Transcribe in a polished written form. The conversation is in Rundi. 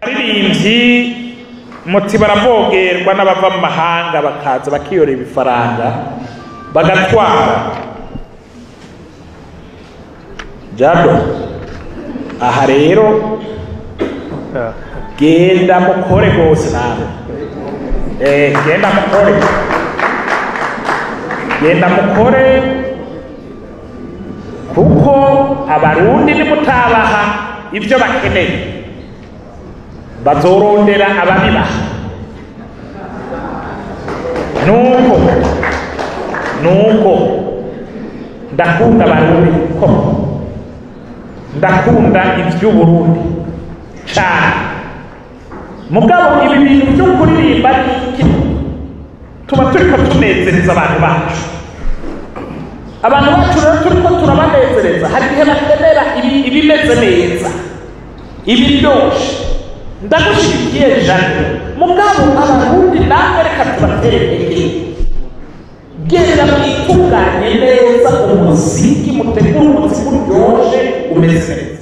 Abaririmbyi muti baravogerwa n'abava mu mahanga bakaza bakiyora ibifaranga bagatwara. Jado, aha rero genda mukore rwose nawe, genda mukore, genda mukore, kuko Abarundi nimutabaha ibyo bakeneye bazorondera ababibaha. Nuko ndakunda Abarundi, ko ndakunda ivy'Uburundi cyane. Mugabo ibi bintu byo kuririmba iki, tuba turiko tunezereza abantu bacu. Abantu bacu rero turiko turabanezereza, hari igihe bakenera ibimeze neza, ibiryoshe. Ndagushigikiye Jado, mugabo Abarundi namwe reka tubatere intege. Genda mwitunganye neza umuziki, mutegure umuziki uryoshe umeze neza.